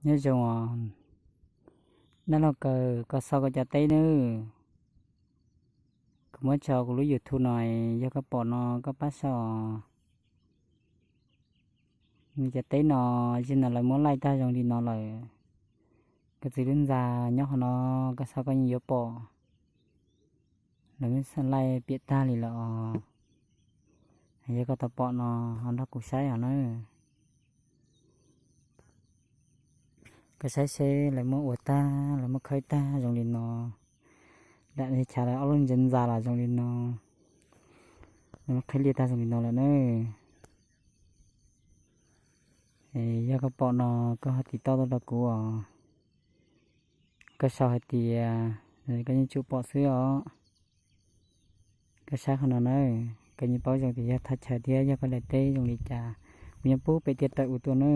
Nyob zoo os, dab laug Kaws, koj sau koj cov teb nawb. Kuv muab tso kuv lub YouTube no, yog koj pom no koj pab sau. Nws cov teb no, zim no lawv muab laij tag zoo li no lawm. Koj txiv lub ntxa nyob qhov no, koj sau koj yeej yuav pom. Lawv muab laij piam tag li lawm os. Yog koj tau pom no, ho nrog kuv saib os na. Koj saib seb lawv muab ua tag, lawv muab khawb tag zoo li no. Lam li chav lawv ob lub ntxa ntxa los zoo li no. Lawv muab qhib liaj tag zoo li no lawm na. Yog koj pom no, koj ho tiv tauj tuaj rau kuv os. Koj sau hais tias, koj yeej tsum pom xwb os. Koj saib qhov no na, koj yeej paub zoo tias yog thaj chaw thiab yog koj daim teb zoo li cas. Kuv yeej pub pem tiaj tawm ua tuaj na.